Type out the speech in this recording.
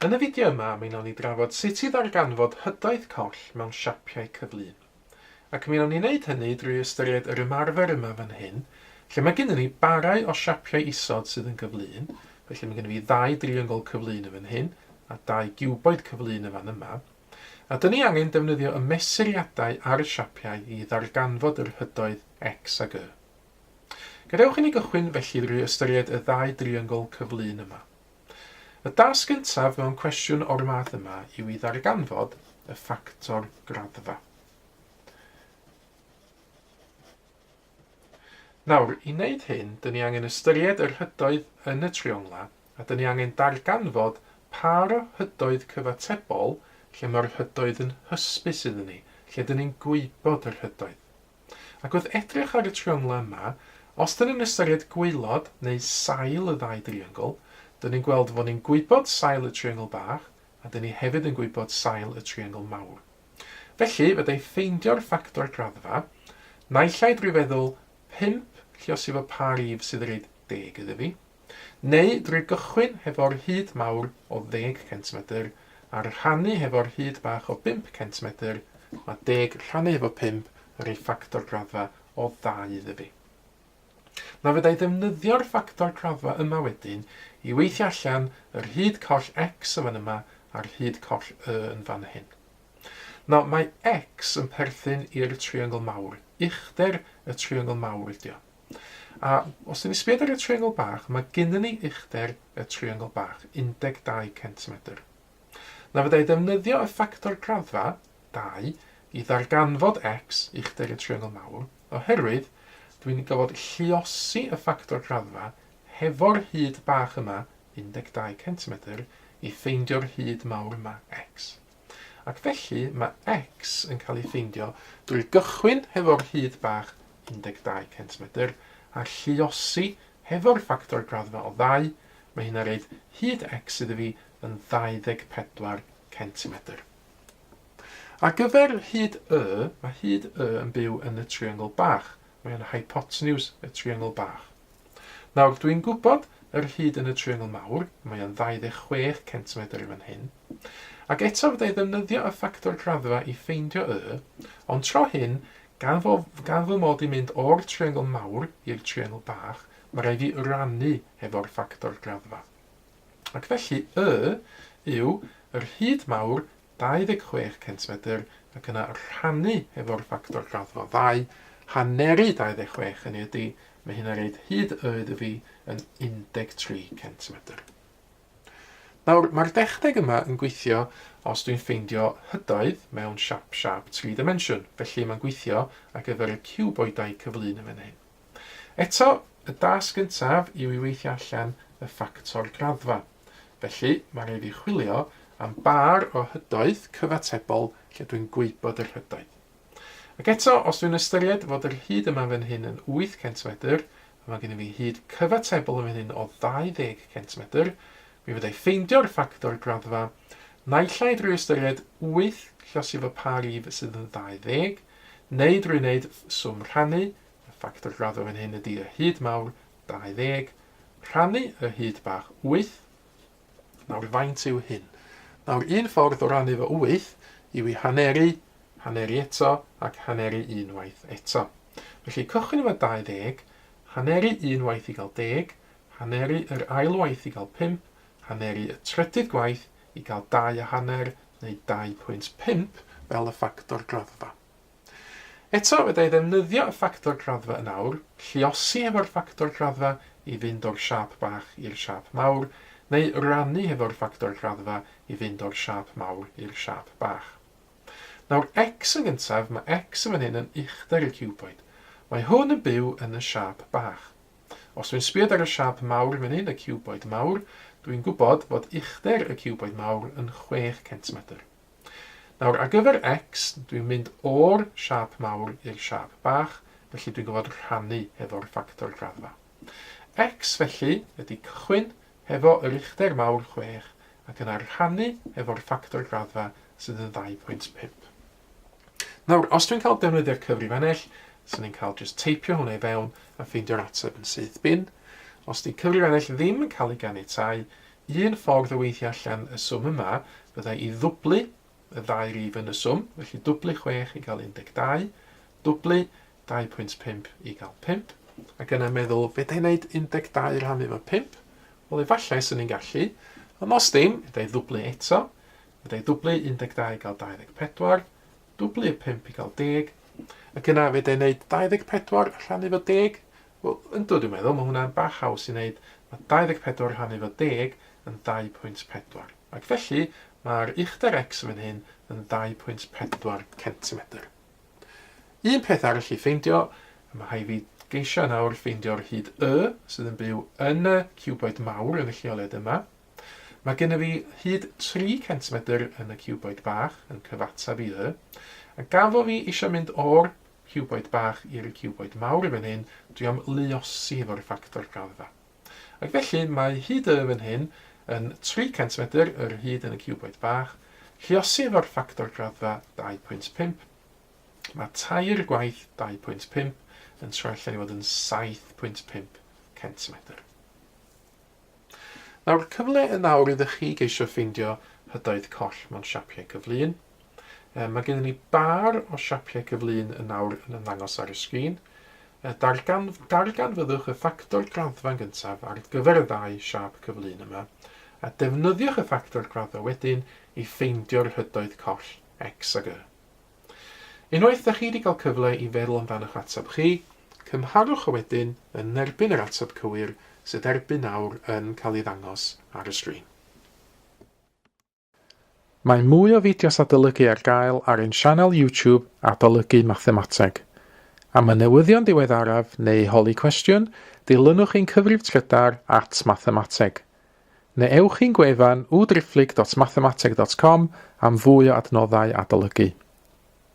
Yn y fideo yma, mi wnawn ni drafod sut i ddarganfod hydoedd coll mewn siapiau cyflun. Ac mi wnawn ni wneud hynny drwy ystyried yr ymarfer yma fan hyn, lle mae gennym ni barau o siapiau isod sydd yn gyflun, felly mae gennym fi ddau driongl cyflun yn fan hyn, a dau giwboid cyflun yn fan yma. A dyn ni angen defnyddio y mesuriadau ar y siapiau i ddarganfod yr hydoedd X ag Y. Gadewch i ni gychwyn felly drwy ystyried y ddau driongl cyflun yma. Y dasg gyntaf mewn cwestiwn o'r math yma yw i ddarganfod y ffactor graddfa. Nawr, i wneud hyn, dyn ni angen ystyried yr hydoedd yn y triongla, a dyn ni angen darganfod pâr o hydoedd cyfatebol lle mae'r hydoedd yn hysbys iddyn ni, lle dyn ni'n gwybod yr hydoedd. Ac wrth edrych ar y trionglau yma, os dyn ni'n ystyried gwaelod neu sail y ddau driongl, dyn ni'n gweld fod ni'n gwybod sail y triongl bach, a dyn ni hefyd yn gwybod sail y triongl mawr. Felly, fedra i ffeindio'r ffactor graddfa, naill ai drwy feddwl 5 lluosi efo pa rif sydd yn rhoid deg iddo fi, Neu drwy gychwyn hefo'r hyd mawr o ddeg centimedr a rhannu hefo'r hyd bach o bump centimedr, mae deg rhannu hefo pump yn rhoi ffactor graddfa o ddau iddo fi. Na fedra i ddefnyddio'r ffactor graddfa yma wedyn i weithio allan yr hyd coll x yn fan yma a'r hyd coll y yn fan hyn. Nawr, mae x yn perthyn i'r triongl mawr, uchder y triongl mawr ydi o. A os dyn ni sbiad ar y triongl bach, mae gennym ni uchder y triongl bach, 12 centimetr. Na fydda i ddefnyddio y ffactor graddfa, 2, i ddarganfod x, uchder y triongl mawr, oherwydd dwi'n gofod lluosi y ffactor graddfa hefo'r hyd bach yma, 12 centimetr, i ffeindio'r hyd mawr yma, x. Ac felly mae x yn cael ei ffeindio drwy gychwyn hefo'r hyd bach 12 centimetr a lluosi hefo'r ffactor graddfa o 2, mae hynna'n rhoid hyd x iddo fi yn 24 centimetr. Ar gyfer hyd y, mae hyd y yn byw yn y triongl bach. Mae o'n hypotenws y triongl bach. Nawr, dwi'n gwybod yr hyd yn y triongl mawr, mae o'n 26 centimetr i fan hyn. Ac eto fydda i ddefnyddio y ffactor graddfa i ffeindio y, ond tro hyn, gan fo, gan fy mod i'n mynd o'r triongl mawr i'r triongl bach, mae rhaid fi rannu hefo'r ffactor graddfa. Ac felly y yw yr hyd mawr 26 centimetr ac yna rhannu hefo'r ffactor graddfa 2, haneru 26 hynny ydy, mae hynna'n rhaid hyd y iddo fi yn 13 centimetr. Nawr, mae'r dechneg yma yn gweithio os dwi'n ffeindio hydoedd mewn siap siap 3 dimensiwn, felly mae'n gweithio ar gyfer y ciwboidau cyflun yn fan hyn. Eto, y dasg gyntaf yw i weithio allan y ffactor graddfa. Felly, mae rhaid fi chwilio am bar o hydoedd cyfatebol lle dwi'n gwybod yr hydoedd. Ac eto, os dwi'n ystyried fod yr hyd yma fan hyn yn 8 centimetr, a mae gennym fi hyd cyfatebol yn fan hyn o 20 centimetr, mi fyddai ffeindio'r ffactor graddfa naill ai drwy ystyried 8 llosi fo pa rif sydd yn 20, neu drwy wneud swm rhannu, y ffactor graddfa fan hyn ydy y hyd mawr 20, rhannu y hyd bach 8. Nawr, faint yw hyn? Nawr, un ffordd o rannu fo 8 yw i haneru, haneru eto, ac haneru unwaith eto. Felly, cychwyn efo 20, haneru un waith i gael deg, haneru yr ail waith i gael 5, haneru y trydydd gwaith i gael 2 a hanner, neu 2.5 fel y ffactor graddfa. Eto, fedra i ddefnyddio y ffactor graddfa yn awr, lluosi hefo'r ffactor graddfa i fynd o'r siâp bach i'r siâp mawr, neu rannu hefo'r ffactor graddfa i fynd o'r siâp mawr i'r siâp bach. Nawr, x yn gyntaf, mae x yn fan hyn yn uchder y ciwboid. Mae hwn yn byw yn y siâp bach. Os dwi'n sbio ar y siâp mawr fan hyn, y ciwboid mawr, dwi'n gwybod fod uchder y ciwboid mawr yn 6 centimetr. Nawr, ar gyfer x, dwi'n mynd o'r siâp mawr i'r siâp bach, felly dwi'n gorfod rhannu hefo'r ffactor graddfa. X, felly, ydy cychwyn hefo yr uchder mawr 6 ac yna rhannu hefo'r ffactor graddfa sydd yn 2.5. Nawr, os dwi'n cael defnyddio'r cyfrifennell, swn i'n cael jyst teipio hwnna i fewn a ffeindio'r ateb yn syth bin. Os di cyfrifennell ddim yn cael ei ganiatáu, Un ffordd o weithio allan y swm yma fyddai i ddwblu y ddau rif yn y swm, felly dwblu 6 i gael 12, dwblu 2.5 i gael 5, ac yna meddwl, fedra i wneud 12 rhannu efo 5? Wel, efallai swn i'n gallu, ond os dim, fedra i ddwblu eto, fedra i ddwblu 12 i gael 24, dwblu y 5 i gael 10, ac yna fedra i wneud 24 rhannu efo 10? Wel, yndw, dwi'n meddwl, mae hwnna'n bach haws i wneud, mae 24 rhannu efo 10 yn 2.4. Ac felly, mae'r uchder x yn fan hyn yn 2.4 centimetr. Un peth arall i ffeindio, a mae rhaid fi geisio nawr ffeindio'r hyd y sydd yn byw yn y ciwboid mawr yn y lleoliad yma. Mae gennym fi hyd 3 centimetr yn y ciwboid bach yn cyfateb i y. A gan fod fi eisiau mynd o'r ciwboid bach i'r ciwboid mawr yn fan hyn, dwi am luosi efo'r ffactor graddfa. Ac felly mae hyd y fan hyn yn 3 centimetr, yr hyd yn y ciwboid bach, lluosi efo'r ffactor graddfa 2.5. Mae tair gwaith 2.5 yn troi allan i fod yn 7.5 centimetr. Nawr, cyfle yn awr iddo chi geisio ffeindio hydoedd coll mewn siapiau cyflun. Mae gennym ni bar o siapiau cyflun yn awr yn ymddangos ar y sgrin. Dargan, darganfyddwch y ffactor graddfa yn gyntaf ar gyfer y ddau siâp cyflun yma, a defnyddiwch y ffactor graddfa wedyn i ffeindio'r hydoedd coll x ag y. Unwaith da chi wedi cael cyfle i feddwl amdano'ch ateb chi, cymharwch o wedyn yn erbyn yr ateb cywir sydd erbyn nawr yn cael ei ddangos ar y sgrin. Mae mwy o fideos adolygu ar gael ar ein sianel YouTube Adolygu Mathemateg. Am y newyddion diweddaraf neu holi cwestiwn, dilynwch ein cyfrif trydar at mathemateg. Neu ewch i'n gwefan www.mathemateg.com am fwy o adnoddau adolygu.